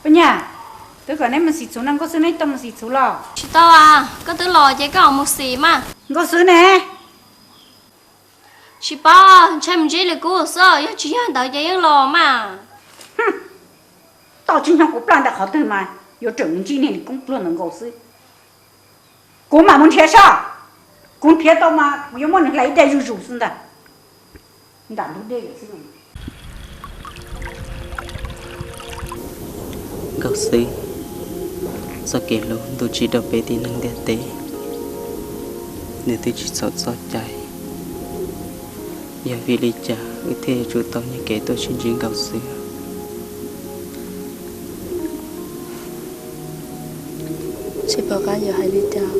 Poj Nyiaj, twb kom neb mus xim txhuv no, Nkauj Xwb neb tau mus xim txhuv los? Tsis tau a, koj twb los ces koj mus xim mas. Nkauj Xwb ne? Tsis paub, ntshai mus ntsib Lis Kub xwb, yog tsis yog ntawd ces yeej los mas. Tau tsis nyob kuv plaj ntawm qhov twg mas yuav rawm mus ntsib niag Lis Kub pluag ntawd nkaus xwb. Kuv mam mus nrhiav saib, kuv nrhiav tau mas kuv yuav muab nws hlais ib daim zuj zus xwb ntag. Nram ntug dej xwb. Nkauj Xwb, txoj kev hlub ntuj tsim rau peb tib neeg ntiaj teb, nws twb tsis txhaum txoj cai. Yog vim li cas wb thiaj yuav tsum tau nyiag kev tuaj sib ntsib Nkauj Xwb? Tsis pom qab yuav hais li cas.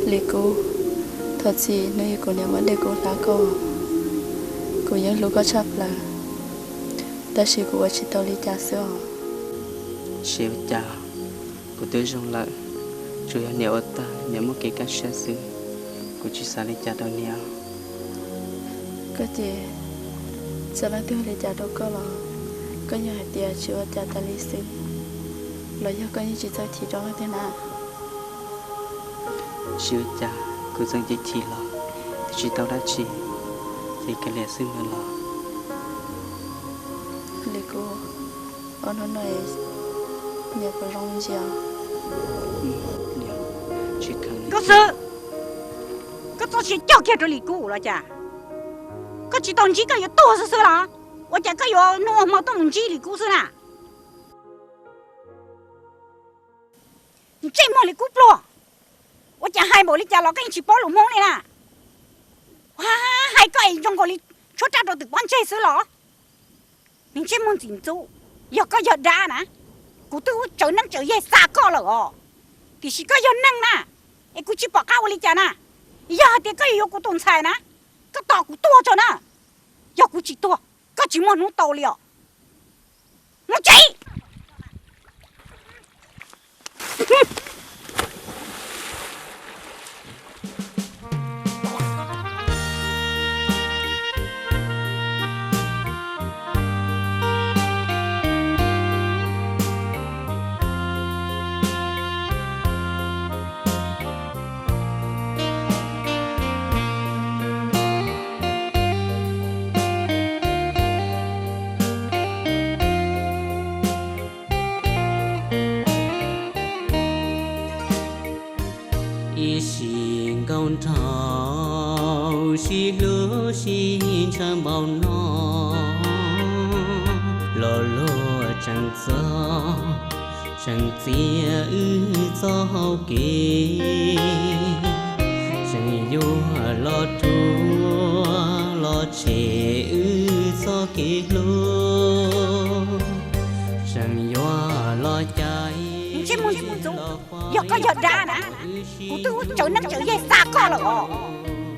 Lis Kub, thov txim hnub uas kuv niam muab dej kub hlab koj, kuv yeej hlub koj tshaj plaws, tab sis kuv ua tsis tau li cas xwb os. Tsis ua cas, kuv twb zoo lawm, tsuas yog niam ua tag niam muaj kev kaj siab xwb, kuv tsis xav li cas rau niam. Koj ces txawm leej twg ua li cas rau koj los koj yeej hais tias tsis ua cas tas li xwb, los yog koj yeej tsis txawj chim rau leej twg na? Tsis ua cas, kuv txeem chim chim los twb tsis tau dab tsi, ces kav liam xwb mus los. Lis Kub, ob hnub no niam puas zoo ntsia? Nkauj Xwb, koj txoj sia coj kiag rau Lis Kub los cas? Koj tsis tau ntsib koj yuav tuag xwb xwb los? Ua cas koj yuav hnub ua hmo tuaj mus ntsib Lis Kub xwb na? Ntsej muag Lis Kub pluag, ua cas hais npaum li cas los koj yeej tsis paub lus Hmoob li na? Hais koj es zoo nkaus li tshuab raj rau twm pob ntseg xwb los? Niag ntsej muag ntxim ntxub, yog koj yog dab na, kuv twb tsawv neeb tsawv yaig xa koj lawm os. Tiam sis koj yog neeg na, es kuv tsis pom qab ua li cas na. Yog hais tias koj yuav yuav kuv tus ntxhais na, koj tos kuv tuag tso na. Yog kuv tsis tuag, koj tsis muaj hnub tau li os. Mus tsev. Ib sim nkaus nraug sib hlub sib ntshaw npaum no, los luag tseem txog tseem txiav wb txoj hau kev, tseem yuav los rhuav los tshem wb txoj kev hlub, tseem yuav los cais. Yog koj yog dab na, kuv twb tsawv neeb tsawv yaig xa koj lawm os.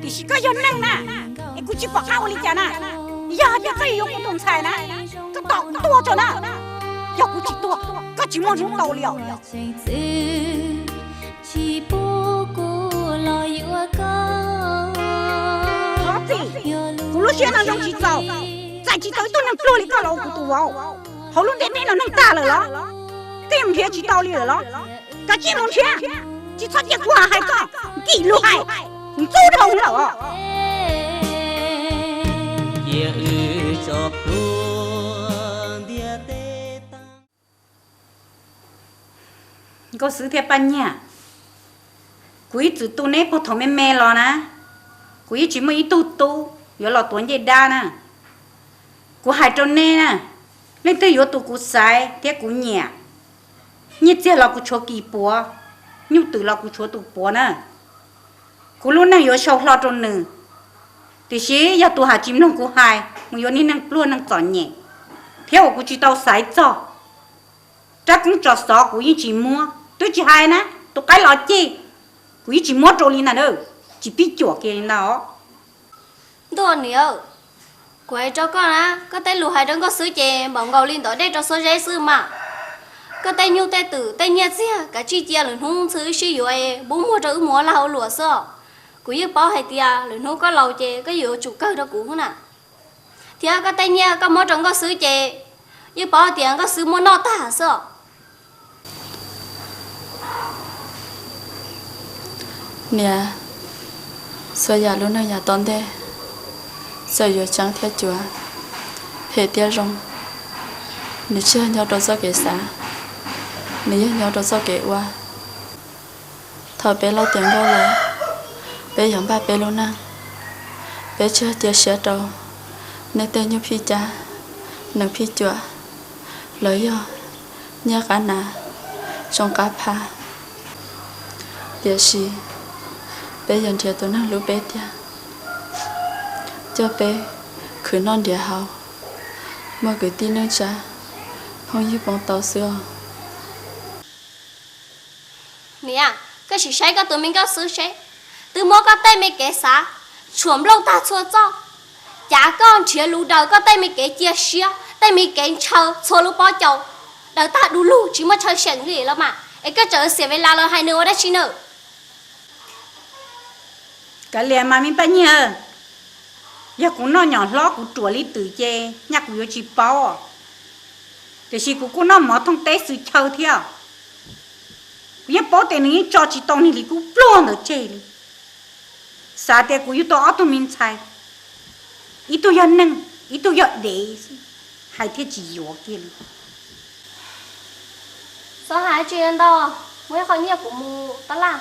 Tiam sis koj yog neeg na, es kuv tsis pom qab ua li cas na. Yog hais tias koj yuav yuav kuv tus ntxhais na, koj tos kuv tuag tso na. Yog kuv tsis tuag, koj tsis muaj hnub tau li os. Txhob txim, kuv lub siab no zoo tsis txaus, txais tsis tau ib tug neeg pluag li koj los ua kuv tus vauv. Hauv lub ntiaj teb no neeg tag lawm los? Koj yuav nrhiav tsis tau li lawm los? Kav tsij mus nrhiav, tsis txhob cia kuv hais koj nkim lus hais, ntxub dhau lawm os. Nkauj Xwb thiab Paj Nyiaj, kuv ib txwm tu neb puag thaum me me los na, kuv yeej tsis muaj ib tug tub yuav los tuav ncej dab na. Kuv hais rau neb na, leej twg yuav tus kuv xaiv thiab kuv nyiam, nyiaj txiag los kuv tshuav kis puav, nyuj twm los kuv tshuav tus puav na. Kuv lub neej yuav sau hlo rau nws, tiam sis yog tus ham tsis mloog kuv hais mus yuav niag neeg pluag neeg txom nyem, thiab uas kuv tsis tau xaiv txog, rab koob tso xov kuv yeej tsis muab, twb tsis hais na tus qaib los ceg, kuv yeej tsis muab rau li ntag, tsis pib cuam kiag li ntag os. Ntuj niam, kuv hais rau koj na, koj tej lus hais rau Nkauj Xwb ces npaum nkaus li ntov dej rau xuab zeb xwb mas. Koj tej nyuj tej twm tej nyiaj txiag kav tsij cia lwm hnub ntxhw wb sib yuav es pub muag rau wb mus ua lag ua luam xwb. Kuv yeej paub hais tias lwm hnub koj laus ces koj yuav tsum kawg rau kuv na. Thiab koj tej nyiaj koj muab rau Nkauj Xwb ces Yeej paub tias Nkauj Xwb muaj noj tag xwb os. Niam, txhua yam lub neej yav tom ntej, txawm yuav ceeb thiab cuav, phem thiab zoo, nws tsis yog nyob rau txoj kev xav, nws yog nyob rau txoj kev ua. Thaum peb loj tiav nkauj lawm, peb yuav npaj peb lub neej. Peb tsis yog cia siab rau nej tej nyuj phij cab, nees phij cuam, los yog nyiaj qab hnav, tsoos qab phav. Tiam sis peb yuav nrhiav tus neeg hlub peb tiag, coj peb khwv noj nrhiav haus, muaj kwv tij neej tsa, phooj ywg poob tau xwb os. Niam, koj sim saib koj tus me Nkauj Xwb seb, twb muab koj tej me kev xav tshuam nplooj tag txhua txoj, cav koj nrhiav lus daws koj tej me kev cia siab, tej me kev ntshaw txhua lub pob caus, daws tag du lug tsis muaj chaw seem li los mas, es koj tseem xiam ve las los hais nws ua dab tsi na? Kav liam mas me Paj Nyiag, yog kuv noj nyom hlob kuv ruam li twm ces nyaj kuv yuav tsis paub, tiam sis kuv kuj noj mov thooj teb xwm chaw thiab. Kuv yeej paub tias nws yeej tso tsis tau niag li kub pluag ntawd tseg li. Xav tias kuv yug tau ob tug me ntxhais, ib tug yog neeg, ib tug yog dev, hais thiaj tsis yuav kiag li. Txhob hais tsis ntau, muaj ib qho nyiaj kuv mus tab laj.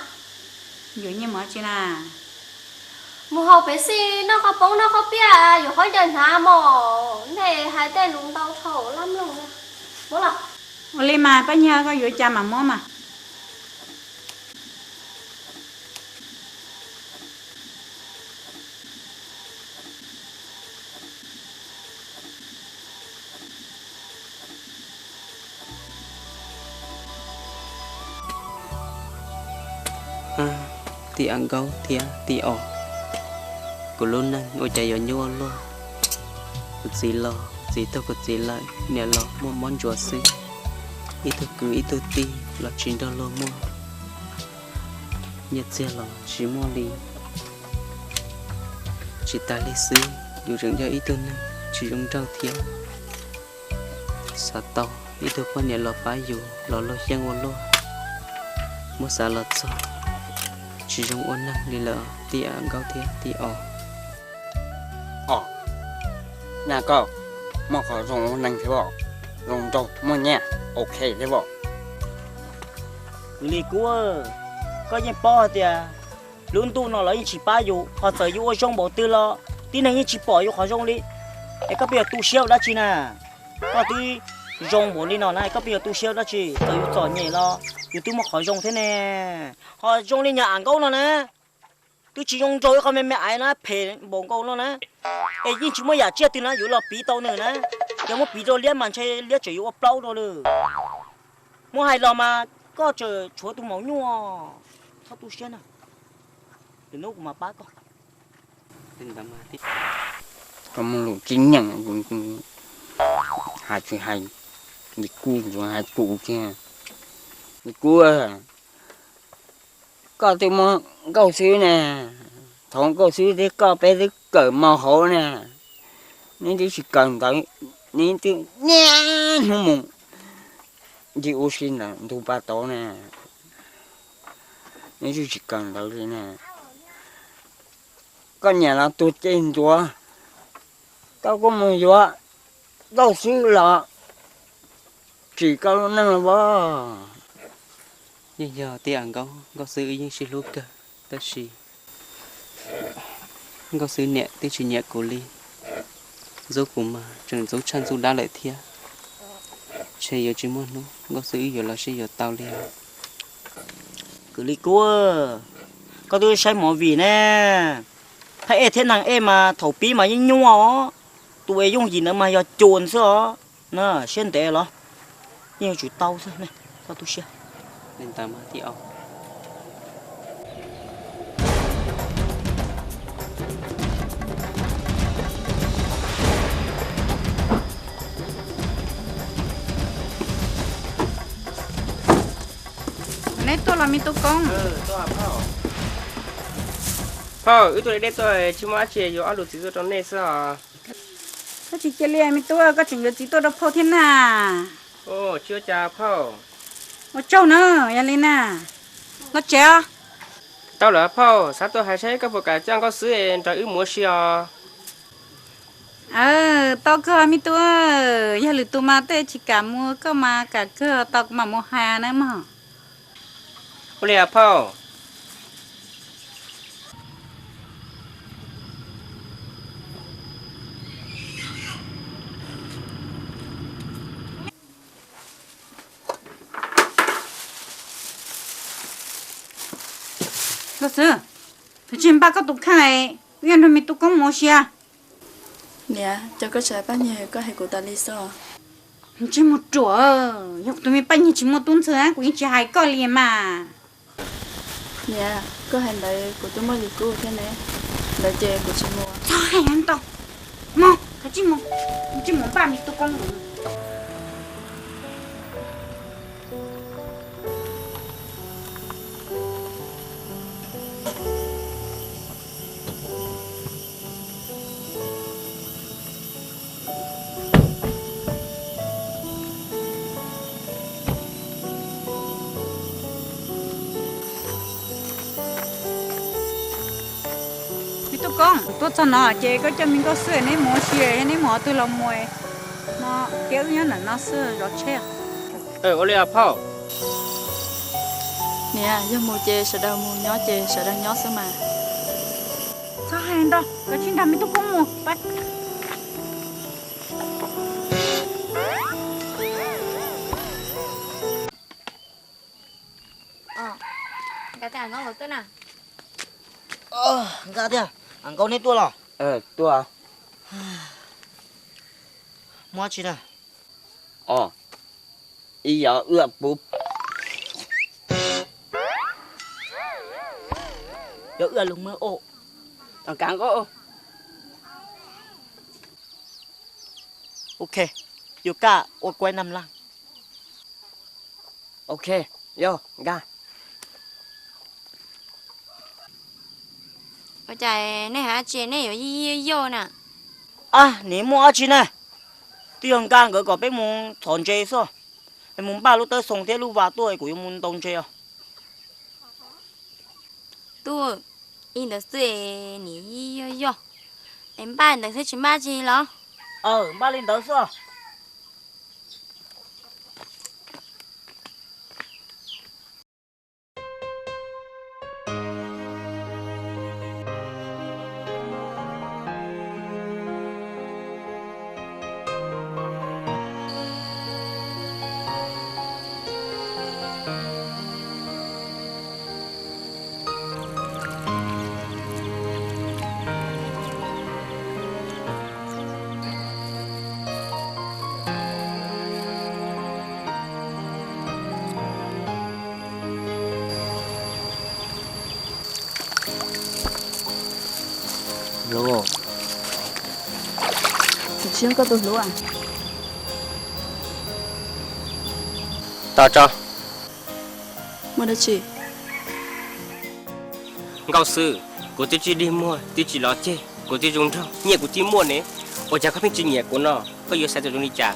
Yuav nyiaj mus tsi na? Mus haus pev xij, noj qhov poob noj qhov piaj, yuav qhov ncaws hnav mos, nej hais tej lus ntau dhau lab mloog. Muab los. Ua li mas Paj Nyiag, koj yuav cas mas muab mas. Tij Am Nkaub thiab tij Os, kuv lub neej ua cas yuav nyuaj luaj. Kuv txiv los, kuv txiv tuag kuv txiv lawm, niam los muaj mob ntsuav xwb. Ib tug kwv ib tug tij los tsis nrog luag muaj, nyiaj txiag los tsis muaj li. Tsis tas li xwb, yus tseem yog ib tug neeg tsis zoo nraug thiab. Xav tau ib tug poj niam los pab yus los luag yeej ua luaj. Muab xav los txog, tsis zoo ua neeg li lawm tij Am Nkaub thiab tij Os. Os, nyaj koj muaj qhov zoo ua neeg thiab os, zoo nraug muaj nyiaj, ok thiab os. Kwv Lis Kub, koj yeej paub hais tias lub ntuj no los yeej tsis pab yus, ho txawm yus ua zoo npaum twg los tib neeg yeej tsis pom yus qhov zoo li. Es koj pheej yuav tu siab ua dab tsi na? Koj twb zoo npaum li no na, koj pheej yuav tu siab ua dab tsi? Txawm yus txom nyem los yus twb muaj qhov zoo thiab ne. Ho zoo li nyuag Am Nkaub no na, twb tsis zoo nraug, ib qho me me aiv na, phem npaum nkaus no na. Es yeej tsis muaj yam tsiaj twg na yuav los piv tau nws na. Yog muab piv rau liab mas ntshe liab tseem yuav ua plaub rau lawm. Muab hais los mas koj tseem tshuav tus maum nyuj. Txhob tu siab na, lwm hnub kuv mam pab koj. Koj muaj lus tsis nyeem, hais tsis hais, Lis Kub tsuas hais kuv kiag. Lis Kub, koj twb muab Nkauj Xwb ne, thaum Nkauj Xwb thiab koj peb twb kawm mos hauv ne, neb twb tsis kawm ntawv, neb twb niaj hnub mus ncig ua si ntawm ntug pas tod ne, neb twb tsis kawm ntawv li ne. Koj niam los tuag ceg ncuav, koj kuj mus yuav Nkauj Xwb los tsim koj lub neej los as. Yeej yog tij Am Nkaub, Nkauj Xwb wb yeej sib hlub kawg, tab sis Nkauj Xwb niam twb tsis nyiam kuv li. Ntxub kuv mas tseem ntxub tshaj ntxub dab lawm thiab. Ntshe yuav tsis muaj hnub Nkauj Xwb wb yuav los sib yuav tau li. Kwv Lis Kub, koj twb saib movie ne, phab ej thiab neeg ej mas thaum pib mas yeej nyuaj os. Tus es yooj yim ntawd mas yog cuas xwb os. Na siab ntev los yeej yuav tsum tau xwb, koj tu siab. Neb tuaj los me tub koob? Phauj, wb tuaj deb deb tuaj, tsis muaj dab tsi, yuav ob lus txiv txuj rau nej xwb os. Koj tsis cia li me tub, koj tseem yuav txiv tuaj rau phauj thiab na. Tsis ua cas phauj. Ua tsaug na, yog li na. Los tsev os. Tau lawm phauj, xav tuaj hais saib koj puas kam coj Nkauj Xwb es nrog wb mus ua si os. Tau kawg me tub, yog lwm tus mas tej tsis kam mus, koj mas kam kawg, tau kuv mam mus hais na mog. Ua li os phauj. Nkauj Xwb, twb tsis npaj koj tus kheej, wb yuav nrog me tub Koob mus ua si. Niam, cov koj tsis hais paj nyeg koj hais kuv tas li xwb. Ntsej muag ruam, yog kuv tus me paj nyeg tsis muaj tub ntxhw kuv yeej tsis hais koj li mas. Niam, koj hais ntawd kuv twb muaj yus kub thiab ne, ntawd ces kuv tsis mus. Txhob hais ntau, mus, kav tsij mus, kav tsij mus npaj me tub Koob mus. Me tub Koob, tuaj txog no ces koj coj me Nkauj Xwb neb mus ua si, neb mus qhov twg los mus, no cia wb nyob ntawm no xwb zov tsheb. Ua li os phauj. Niam, yog mus ces sawv daws mus, nyob ces sawv daws nyob xwb mas. Txhob hais ntau, kav tsij nrog me tub Koob mus. Nkauj, neb tuaj los? Tuaj. Muaj dab tsi na? Ib yog wb puv, yog wb lug mab oj, kav nqaij. Ok, yus kaj ua kuaib nam laj. Ok, yog nkag. Ua cas nej hais dab tsi nej yuav yij yij yauj na? A, nim muaj dab tsi ne, twb yog nkag nkawd kom peb mus txhom ntses xwb, es mus npaj lub tawb xoo thiab lub vas tuaj es kuv yuav mus ntaus ntses os. Tub, ib ntawd xwb es nim yij yauj yauj, es npaj ntawd xwb tsis npaj dab tsi los? Aw, npaj li ntawd xwb. Tus tshiab koj tus hlub a. Tos tso. Muaj dab tsi? Nkauj Xwb, kuv twb tsis dig muag, twb tsis lov ceg, kuv twb zoo nraug, nyiaj kuv twb muaj ne, ua cas koj pheej tsis nyiam kuv no, koj yuav xav tau zoo li cas?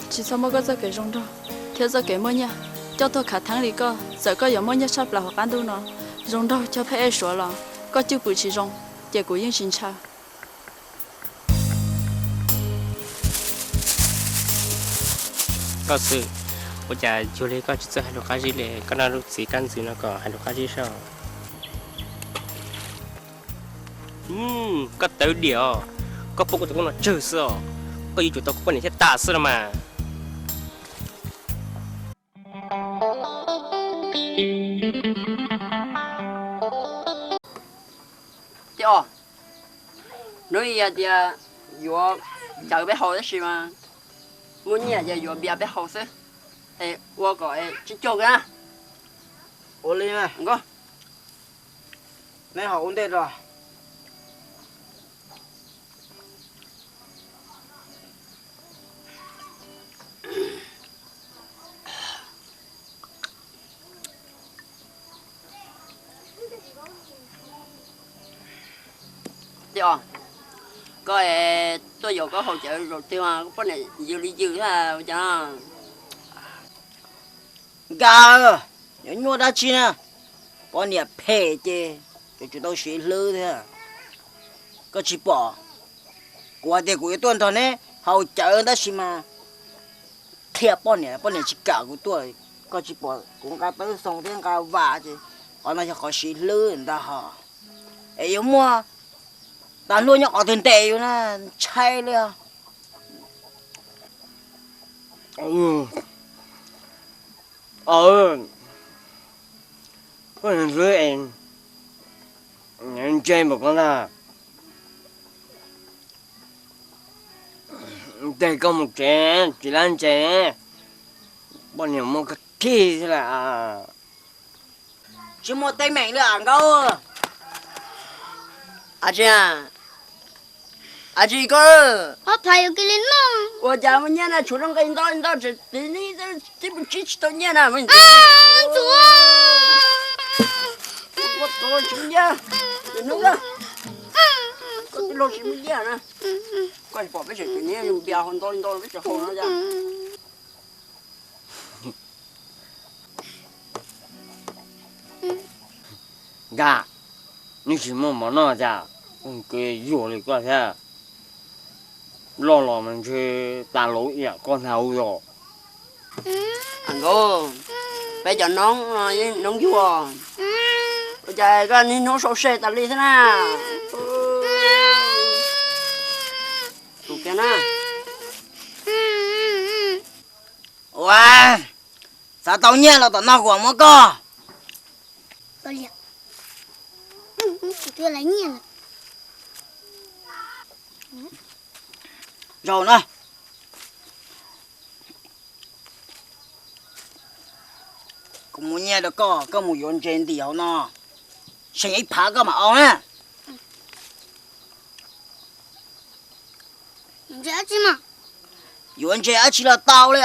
Tsis txhob muab koj txoj kev zoo nraug thiab txoj kev muaj nyiaj coj tuag khav theeb li koj. Txawm koj yuav muaj nyiaj tshaj plaws hauv qab ntuj no, zoo nraug cog phab ej suav los koj cwj pwm tsis zoo, ces kuv yeej tsis ntshaw. Nkauj Xwb, ua cas cuag li koj tsis txawj hais lus qab zib li, koj noj lub txiv kab ntxwv no kom hais lus qab zib saib. Koj tawv diam os, koj pub kuv tus koob no tsawg xwb os, koj yuav tsum tau kuv poj niam thiaj tas xwb no mas. Tiag os, hnub ib yog tias yuav cawv peb haus tab sis mas muaj nyiaj ces yuav npias peb haus xwb, es ua kom tsib caug na. Ua li na, nkauj, neb haus ua ntej os. Tiag os, Koj tuaj yuav koj haus cawv zaum twg mas koj poj niam yws li yws thiab ua cas no? Nkaj, yuav nyuaj dab tsi na? Poj niam phem ces yuav tsum tau siv hlwb thiab. Koj tsis pom, kuv hais tias kuv yuav tuaj nrog neb haus cawv tab sis mas qhia poj niam, poj niam tsis kam kuv tuaj. Koj tsis pom kuv nqa tawb xoo thiab nqa vas ces qhov no yog qhov siv hlwb ntag hos. Es yuav muaj tas hlua nyob qhov twg ntes yus na, ntshai li os. Koj hlwb es ntse npaum koj ntag. Tes koj mus tsev tsis lab ntse, poj niam muab koj khi xwb las. Tsis muaj teeb meem li as Nkauj. Ab tsi, ab tsi koj, ua cas muaj nyiaj na, tshuav rau nqi nto nto tseem tiv ni, tib mus tsib tsis tau nyiaj na. Tsis muaj nyiaj, hnub koj tij laug tsis muaj nyiaj na. Koj pom peb tseem tiv ni, yus npias hau nto nto peb tseem hau no. Nkaj, neb tsis muaj mov noj cas, koj yuag li koj thiab. Loj los mas ntshe tas laus ib yam koj ntag yog. Nkauj, peb cov noob no noob yuag, ua cas koj niaj hnub sau se tas li thiab na? Tus kiag na. Ua, xav tau nyiaj los tom no kuv muab koj. Zaum no, kuv muab nyiaj rau koj, koj mus yuav ntses ntim hauv no, seem ib phav koj mam au na. Yuav ntses dab tsi los tau li.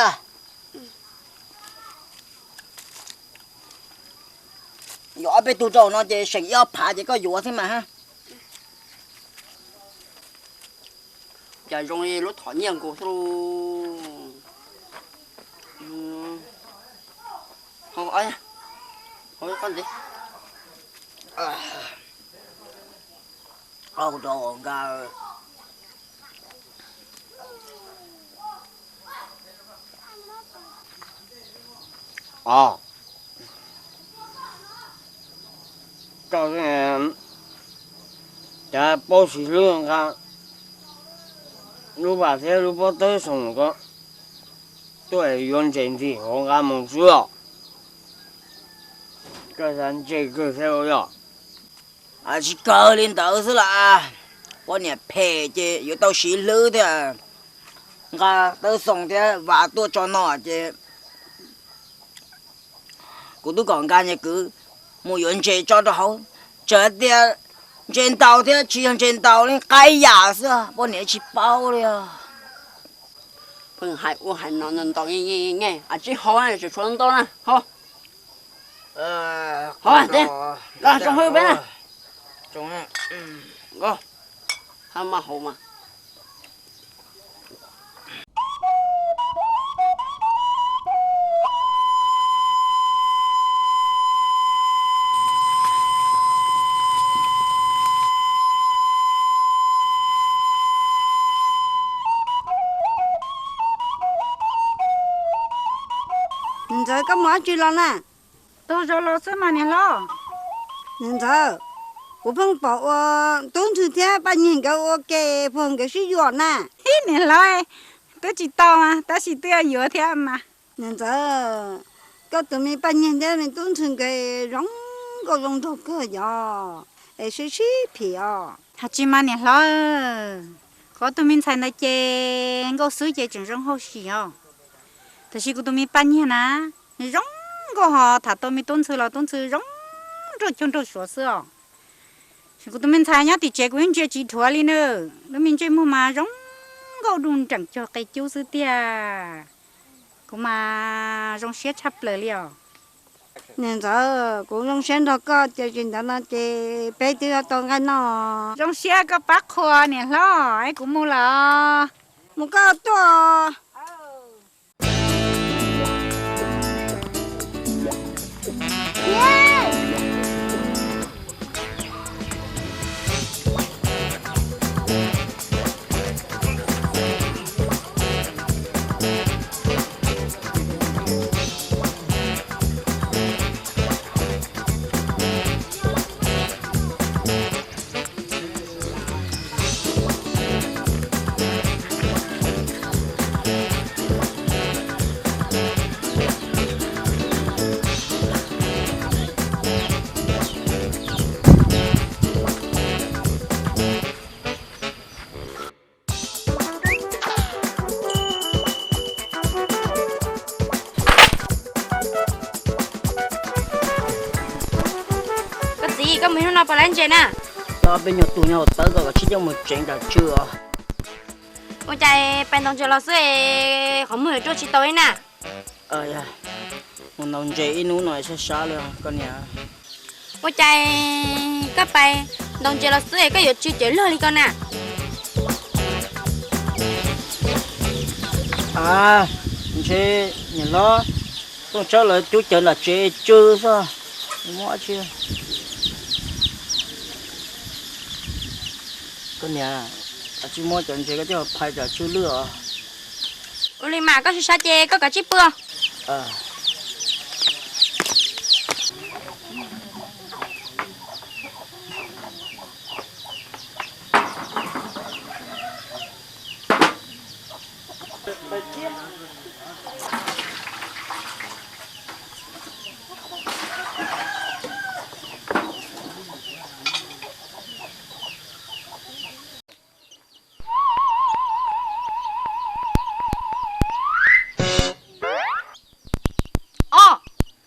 Yuav ob peb tug rau no ces seem ib ob phav ces koj yuav thiab mas. Cas zoo li lub thom nyiaj nkaus xwb. Hau, hau koj ntxiv. Au rau nkawd. Os, koj, cov paub siv hlwb nqa lub vas thiab lub pob tawb xoo ko tuaj yuav ntses ntim hauv nqa mus xwb os. Koj xav ntse kawg thiab yog? Tsis kawg li ntawd xwb las, poj niam phem ces yuav tau siv hlwb thiab. Nqa tawb xoo thiab vas tuaj tso no ces kuv twb kom nkag niag kwv mus yuav ntses tso rau hauv, txawm tias ntses ntaus thiab tsis yog ntses ntaus li qaib yam xwb, poj niam tsis paub li os. Pheej hais ua hais no ntaus nge nge, tsis hau, tseem tshuav ntau na, hau. Hau, los tsoom hwj peb na. Hab maj hau mas. Niam ntxawm, koj mus dab tsi los na? Taug zos los xwb mas niam hlob. Niam ntxawm, kuv pheej pom ua Tub Ntxhw thiab Paj Nyiag nkawd ua ke puag nkawd sib yuam na. Ib niam hlob, twb tsis tau mas tab sis twb yuav yuav thiab mas. Niam ntxawm, koj tus me Paj Nyiag thiab me Tub Ntxhw nkawd zoo nkauj zoo nraug kawg yog, es sib sib phim os. Hais tsis mas niam hlob, kuv tus me ntxhais ntawd ces nkauj xwb ces tseem zoo hauj sim os. Tab sis kuv tus me Paj Nyiag na, zoo nkauj ho tham tau me Tub Ntxhw los Tub Ntxhw zoo nraug cuag nraug suav xwb os. Kuv tus me ntxhais nyob tim tsev kuv yeej ntsia tsis dhuav li na. Lub me ntsej muag mas zoo nkauj du nreem cuag qe cub xwb tiag. Kuv mas zoo siab tshaj plaws li os. Niam ntxawm, kuv zoo siab nrog koj, tiam sis ntawd no ces peb twb yuav tau nqaij noj. Zoo siab koj pab qhua niam hlob, es kuv mus lawm. Mus koj tuaj. Koj txiv, koj mus hnub no puas laib ntses na? Coj peb nyuag tus nyob hauv tawb kom tsis coj mus tsev nram tswv os. Ua cas pais ntaus ntses los xwb es qhov muag yuav ruaj tsis tau li na? Mus ntaus ntses ib hnub no sab sab li koj niam. Ua cas koj pais ntaus ntses los xwb es koj yuav tsw cawv log li ko na? A, ntshe niam hlob Tooj Tsawb lawv cub cawv nram tsev tsw xwb. Muab tsis, koj niam, tsis muab cov ntses koj coj phais nram tswv lwj os. Ua li mas koj sib sab ces koj kav tsij pw. Os,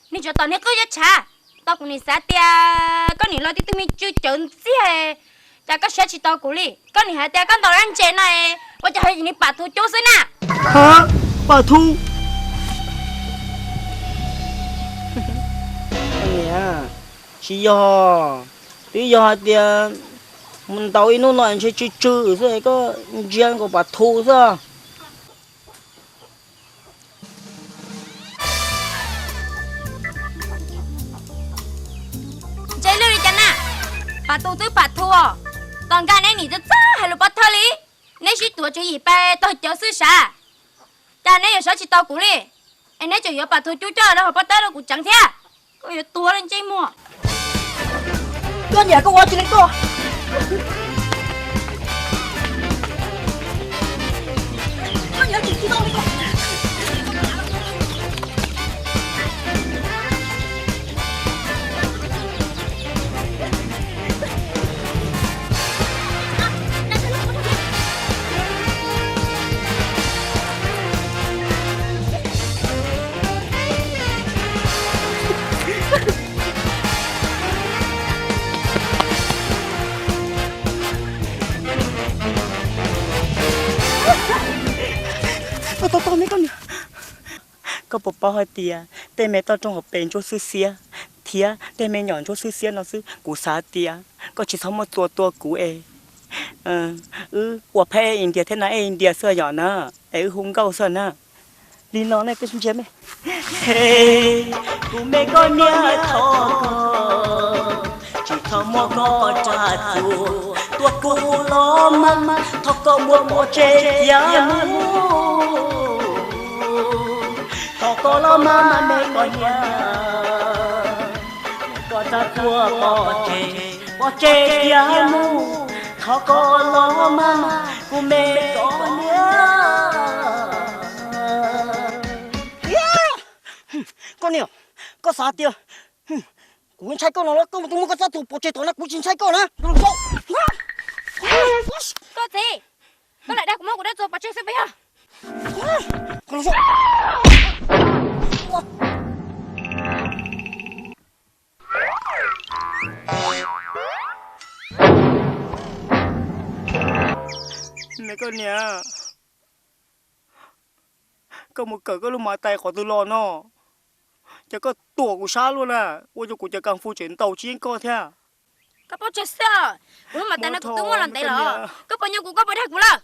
nej tsuas tos nej qwj cov tshav, tau kuv nim xav tias koj nim los tib tug me tsw cawv ntxiag, cas koj saib tsis tau kuv li. Koj nim hais tias koj ntaus dab ntses no, ua cas ho yim ni pam thu cub xwb na? Ha, pam thu? Niam, tsis yog, twb yog hais tias mus ntaus ib hnub no ntshe tsw tsw xwb koj ntsia nkaus pam thu xwb. Ntse lwj li cas na? Pam tu twb pam thu os. Tos nkaj neb nim txawj txawj hais lus pov thawj li. Neb sib tuav tswv yim pais taug cawv xwb sav. Cas neb yuav sawv tsis tau kuv li, es neb tseem yuav pam thu cub coj rau hauv pob tawb rau kuv tseev thiab. Koj yuav tuag li ntsej muag. Koj niam, koj ua tsis li koj. Koj puas paub hais tias tej me toj roob hauv pes ntsuab xwb xiab, thiab tej me nyuam ntsuab xwb xiab no xwb, kuv xav tias koj tsis txhob muab txua tua kuv es. Wb ua phab ej India thiab na, ej India xwb yom na, es wb hu nkauj xwb na. Li no ne koj ntsia me. Kuv me koj niam, thov koj tsis txhob muab koj rag txua tua kuv los mas, thov koj muab pov tseg cia mus. Thov koj los mas me koj niam, muab koj rag txua pov tseg, pov tseg cia mus. Thov koj los mas, kuv me koj niam. Koj niam, koj xav tias kuv ntshai koj no los koj mus tus muab koj rag txua pov tseg tod na, kuv tsis ntshai koj na. Koj txiv, koj lam dag kuv muab kuv rag txua pov tseg xwb puas yog? Me koj niam, koj mus kawm koj lub mov tais qhov twg los no? Ces koj tuam kuv sab luaj na, ua rau kuv cov kas fus tseem ntaus tsis yeej koj thiab. Koj paub tsawg xwb, kuv lub mas tas no kuv twb muaj los ntev los, koj puas nyob kuv koj puas dag kuv lawm.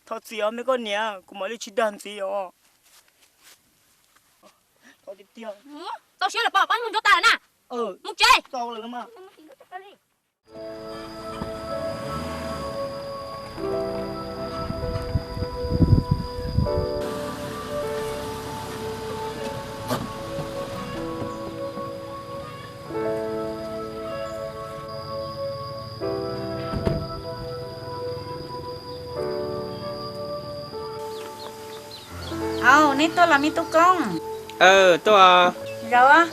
Thov txim os me koj niam, kuv mam li tsis dag ntxiv os. Tau siab lawm pom, pab mus nrog tas lawm na. Mus tsev. Au, neb tuaj los me tub Koob? Tuaj. Zaum.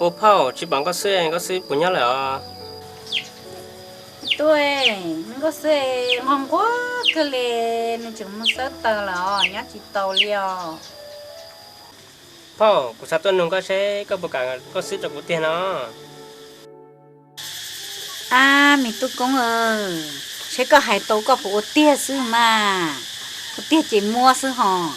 Ua phauj, tsis pom nkauj xwb, nkauj xwb puas nyob lawm os? Tuaj, nkauj xwb nquag nquag kawg li, nws tseem mus xawb taws lawm os, nyob tsis taus li os. Phauj, kuv xav tuaj nug koj seb koj puas kam nkauj xwb rau kuv tiag no. Ab, me tub Koob, seb koj hais tau koj puas ua tiag xwb mas, ua tiag ces muab xwb hos.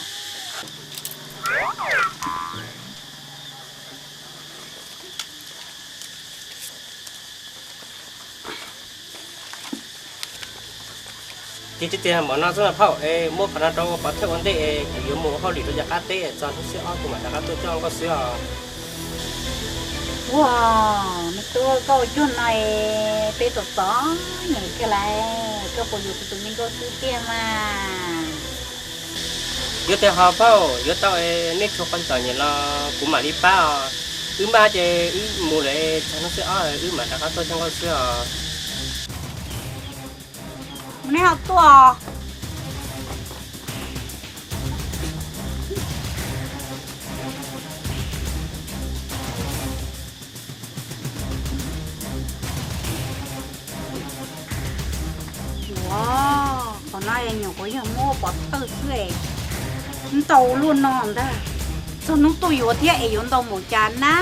Ces tsis tiag npaum no xwb na phauj, es muab qhov no rau pov thawj ua ntej es kuv yuav mus ua hauj lwm rau yav qab teb txog hnub xiab ob kuv mam rov qab tuaj coj nkauj xwb os. Ua, me tub, koj ua cuag no es peb txom txom nyem kawg lauj, koj puas yuav kuv tus me nkauj xwb tiag mas? Yuav tiag hos phauj, yuav tau es nej tshuav qhov txom nyem los kuv mam li pab os. Wb npaj ces wb mus lawm, txog hnub xiab ob wb mam rov qab tuaj coj nkauj xwb os. Nej ho tuaj. Ua, qhov no es nyuam qhuav yog muab pov thawj xwb es ntau luaj no ntag. Txog hnub tuaj yuav thiab es yuav ntau npaum cas na.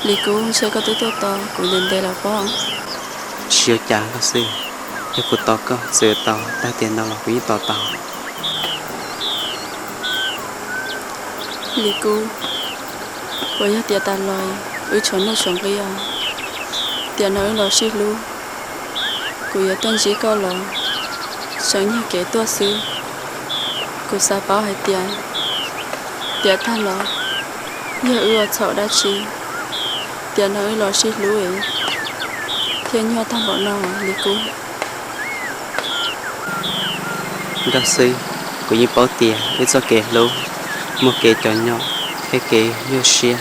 Lis Kub, ntshe koj twb tuaj tos kuv ntev ntev lawm pob. Tsis ua cas nkauj xwb, yog kuv tos koj txawm tau tag tiam no los kuv yeej tos tau. Lis Kub, puas yog tiam tas los wb tshuav nuj tshuav nqi os? Tiam no wb los sib hlub, kuv yuav tuaj ntsib koj los tseem nyiag kev tuaj xwb. Kuv xav paub hais tias tiam tag los yog wb ua txhaum dab tsi, tiam no wb los sib hlub es thiaj nyuaj tag npaum no, Lis Kub. Nkauj xwb, kuv yeej paub tias wb txoj kev hlub muaj kev cov nyob thiab kev nyuaj siab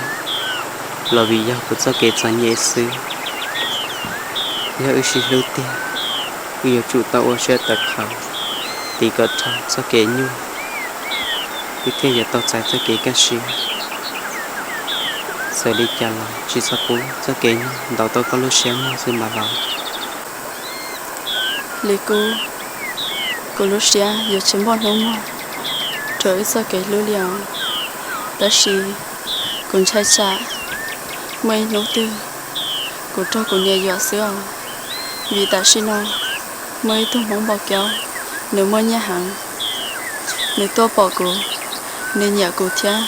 los vim yog kuv txoj kev txom nyem xwb. Yog wb sib hlub tiag, wb yuav tsum tau ua siab tawv qhawv, tiv kom dhau txoj kev nyuaj, wb thiaj yuav tau txais txoj kev kaj siab. Txawm li cas los tsis txhob pub txoj kev nyuaj ntaus tau koj lub siab muag xwb mas los. Lis Kub, kuv lub siab yuav tsis muaj hnub muag rau wb txoj kev hlub li os. Tab sis kuv ntshai tsam muaj ib hnub twg kuv raug kuv niam yuam xwb os. Vim tam sim no muaj ib tug Hmoob Npauj Kaub, nws muaj nyiaj heev, nws tuaj pom kuv, nws nyiam kuv thiab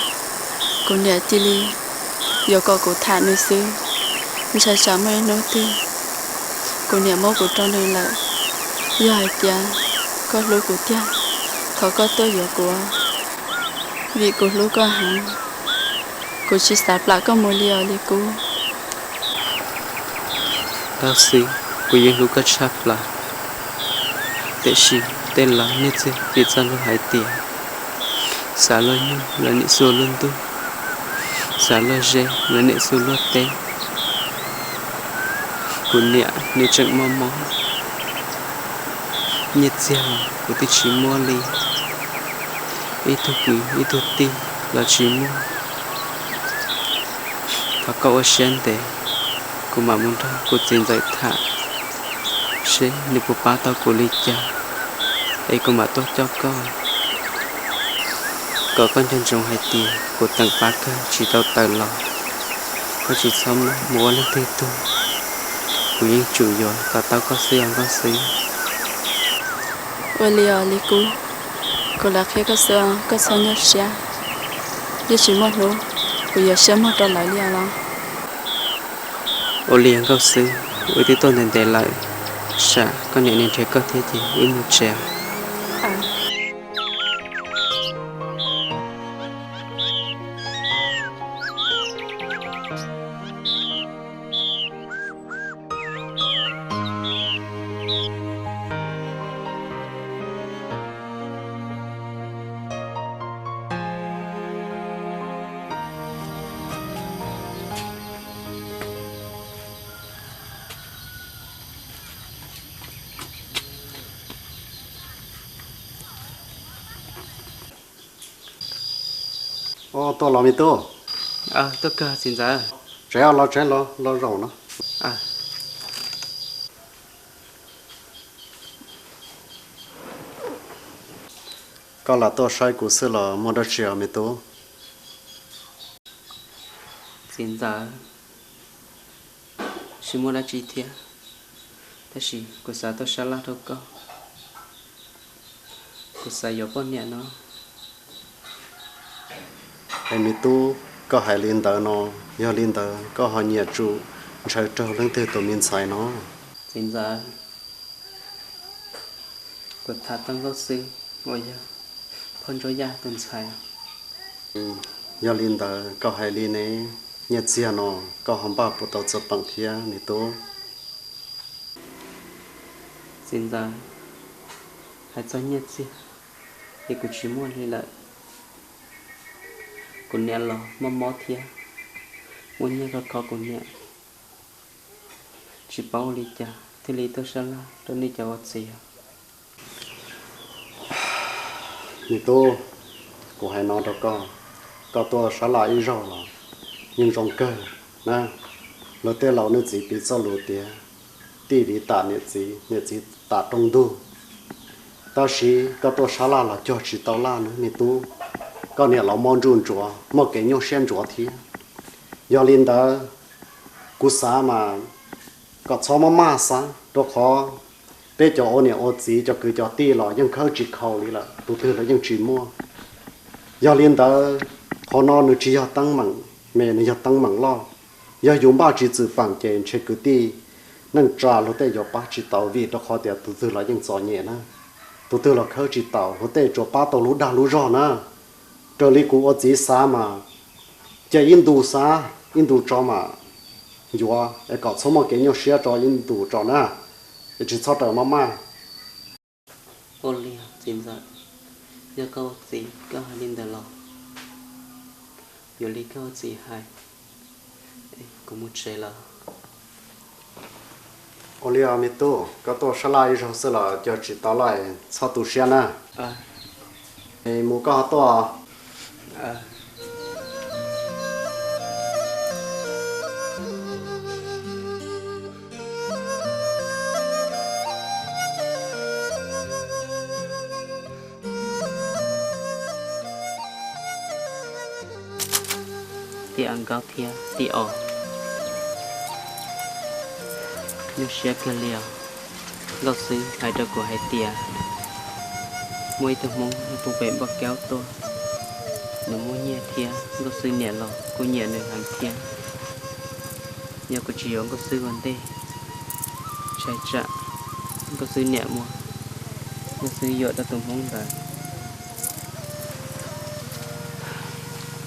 kuv niam cia li yuav kom kuv tham nws xwb. Ntshai tsam muaj ib hnub twg kuv niam muab kuv rau nws lawm. Yog hais tias koj hlub kuv tiag, thov koj tuaj yuav kuv, vim kuv hlub koj heev. Kuv tsis xav plam koj mus li os Lis Kub. Nkauj Xwb, kuv yeej hlub koj tshaj plaws, tiam sis tej laus niaj txiag piv txoj lus hais tias xav luag nyuj los niam xuas luag ntuj, xav luag ze los niam xuas luag teb. Kuv niam nws tseem mob mob, nyiaj txiag los kuv twb tsis muaj li, ib tug kwv ib tug tij los tsis muaj. Thov koj ua siab ntev, kuv mam mus nrog kuv txiv ntxawm tham seb nws puas pab tau kuv li cas, es kuv mam tuaj coj koj. Kom koj nco ntsoov hais tias kuv teem pab kawg tsis tau tawm los, koj tsis txhob mloog mus ua leej twg tug, kuv yeej tsum yuav kom tau koj xwb os Nkauj Xwb. Ua li os Lis Kub, kuv lam qhia koj xwb os, koj txhob nyuaj siab. Yeej tsis muaj hnub kuv yuav siab muag rau lawv li os los. Ua li Nkauj Xwb, wb twb tuaj ntev ntev lawm, tsam koj niam nws nrhiav koj thiab ces wb mus tsev. Tuaj los me tub. Tuaj kawg txiv ntxawm. Tsev los tsev los, los zaum no. Koj lam tuaj saib kuv xwb los muaj dab tsi os me tub? Txiv ntxawm, tsis muaj dab tsi thiab, tab sis kuv xav tuaj sab laj rau koj, kuv xav yuav poj niam no. Es me tub, koj hais li ntawd no, yog li ntawd koj ho nyiam tsum ntshaw raug leej twg tus me ntxhais no? Txiv ntxawm, kuv tham tau Nkauj Xwb uas yog phauj Ntsuab Yaj tus ntxhais. Yog li ntawd koj hais li ne, nyiaj txiag no koj ho npaj puas tau txawj peem thiab me tub? Txiv ntxawm, hais txog nyiaj txiag ces kuv tsis muaj li lawm. Kuv niam los mob mob thiab, muaj nyiaj kho kho kuv niam, tsis paub ua li cas thiaj li tuaj sab laj rau nej cov ua txiv. Me tub, kuv hais no rau koj, koj tuaj sab laj ib zaug los yeej zoo kawg na. Luag tej laus nej txiv piv txoj lus tias tij viv tam niam txiv, niam txiv tam rooj ntug. Tab sis koj tuaj sab laj los cog tsis tau laj na me tub, koj niam los mob nruj ntsuav, muaj kev nyuaj siab ntsuav thiab. Yog li ntawd, kuv xav mas kom txhob maj maj xav, rau qhov peb cov ua niam ua txiv cov kwv cov tij los yeej khawb tsis khaus li lawm, tus twg los yeej tsis muaj. Yog li ntawd, qhov no nws tsis yog teeb meem me, nws yog teeb meem loj. Yog yus npaj tsis txwm peem ces ntshe kwv tij neej tsa luag tej yuav pab tsis tau vim rau qhov tias tus twg los yeej txom nyem na, tus twg los khawb tsis taus, luag tej tsuas pab tau lub dag lub zog na. Raws li kuv ua txiv xav mas cia ib ntus xav ib ntus tso mas yuav, es kom txhob muaj kev nyuaj siab tso ib ntus tso na, es tsis txhob raws maj maj. Ua li txiv ntxawm, yog koj ua txiv koj hais li ntawd los yuav li koj ua txiv hais, kuv mus tsev lawm. Ua li os me tub, koj tuaj sab laj ib zaug xwb los cog tsis tau laj, txhob tu siab na. Mus koj ho tuaj. Tij Am Nkaub thiab tij Os, nyuaj siab kawg li os. Nkauj Xwb hais rau kuv hais tias muaj ib tug Hmoob nyob pem Npauj Kaub tuaj, nws muaj nyiaj thiab Nkauj Xwb niam los kuj nyiam nws heev thiab. Yog kuv tsis yuav Nkauj Xwb ua ntej, ntshai tsam Nkauj Xwb niam muab Nkauj Xwb yuam rau tus Hmoob ntawd.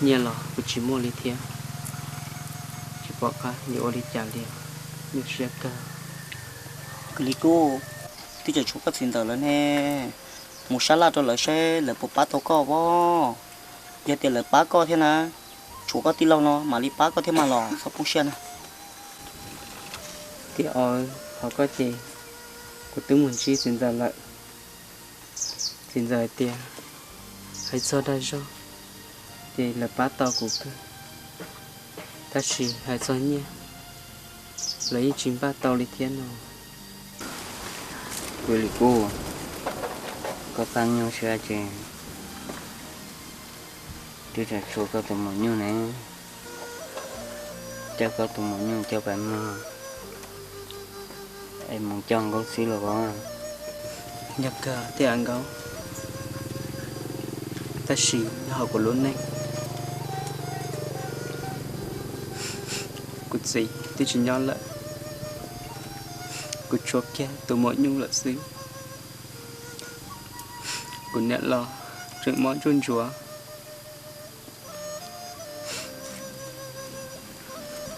Nyiaj los kuv tsis muaj li thiab, tsis pom qab yuav ua li cas li, nyuaj siab kawg. Kwv Li Kub, twb tseem tshuav koj txiv ntxawm lawv ne, mus sab laj rau lawv saib lawv puas pab tau koj os. Yog tias lawv pab koj thiab na, tshuav koj tij laug no mam li pab koj thiab mas los txhob poob siab na. Tiam os, thov koj ces kuv twb mus ntsib txiv ntxawm lawm. Txiv ntxawm hais tias hais txog dag zog ces lawv pab tau kuv kawg, tab sis hais txog nyiaj lawv yeej tsis npaj tau li thiab no. Kwv Li Kub, koj pab nyuaj siab ces twb tseem tshuav koj tus maum nyuj ne, coj koj tus maum nyuj coj pais muag es mus coj Nkauj Xwb los os. Yog kawg tiag Nkauj, tab sis nyob hauv kuv lub neej, kuv txiv twb tsis nyob lawm, kuv tshuav kiag tus maum nyuj lawm xwb. Kuv niam los tseem mob ntsuj ntsuav,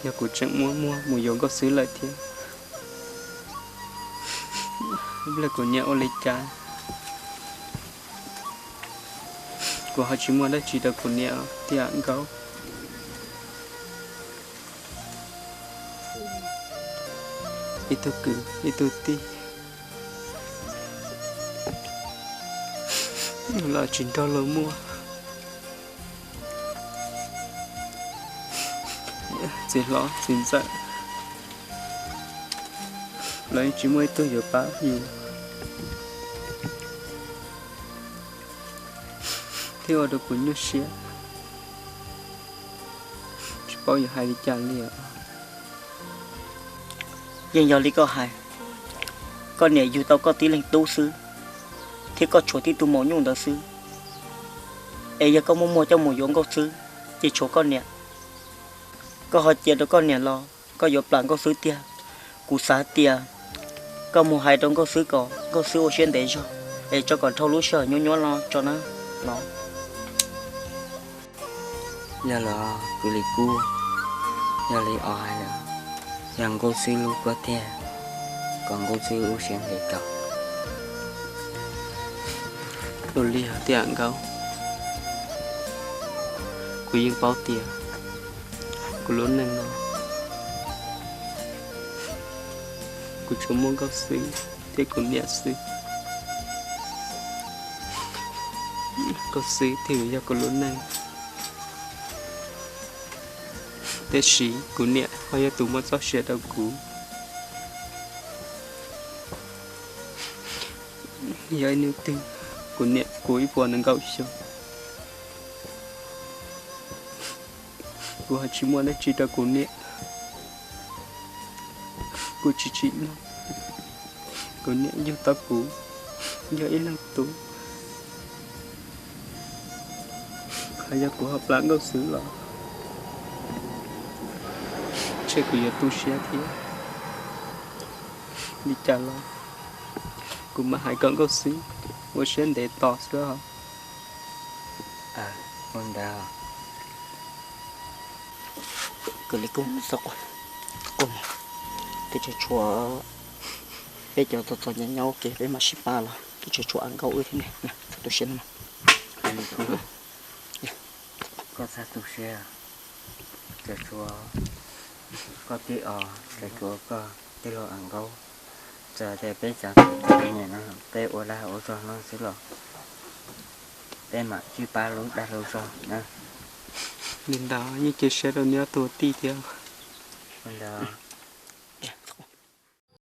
yog kuv tseem muab muag mus yuav Nkauj Xwb lawm thiab, ib pliag kuv niam ua li cas, kuv ho tsis muaj dab tsi rau kuv niam tiag Nkauj. Ib tug kwv ib tug tij los tsis nrog luag muaj. Txiv hlob txiv ntxawm los yeej tsis muaj ib tug yuav pab yus, thiab ua rau kuv nyuaj siab, tsis paub yuav hais li cas li os. Yeej yog li koj hais, koj niam yug tau koj tib leeg tub xwb, thiab koj tshuav tib tug maum nyuj ntawd xwb. Es yog koj muab muag coj mus yuav Nkauj Xwb, ces tshuav koj niam, koj ho cia rau koj niam los koj yuav plam Nkauj Xwb tiag. Kuv xav tias koj mus hais rau Nkauj Xwb kom Nkauj Xwb ua siab ntev zog, es tso kom dhau lub sij hawm nyuaj nyuaj no tso na los. Yog los Kwv Li Kub, yog li os hais lawm, yog Nkauj Xwb hlub koj tiag, kom Nkauj Xwb ua siab ntev tso. Ua li hais tias Nkauj, kuv yeej paub tias kuv lub neej no kuv tsuas muaj Nkauj Xwb thiab kuv niam xwb. Nkauj Xwb thiaj yog kuv lub neej, tiam sis kuv niam ho yog tus muab txoj sia rau kuv. Yog ib hnub twg kuv niam puv ib puas nees nkaum xyoo, kuv ho tsis muaj dab tsi rau kuv niam, kuv tsis tsim nyog kuv niam yug tau kuv yog ib leeg tub. Hos yog kuv ho plam Nkauj Xwb los ntshe kuv yuav tu siab thiab. Li cas los kuv mam hais kom Nkauj Xwb ua siab ntev tos xwb os. Ua ntawd, Kwv Li Kub, xav quaj, quaj, twb tseem tshuav peb cov txom txom nyem nyob ua ke peb mam sib pab los twb tseem tshuav Am Nkaub wb thiab ne, txhob tu siab no. Koj txhob tu siab, tseem tshuav koj tij os, tseem tshuav koj tij laug Am Nkaub. Txawm tias peb cov txom nyem no peb ua dag ua zog no xwb los peb mam sib pab hlub dag hlub zog na. Li ntawd yeej cia siab rau neb ob tug tij thiab. Ua ntawd.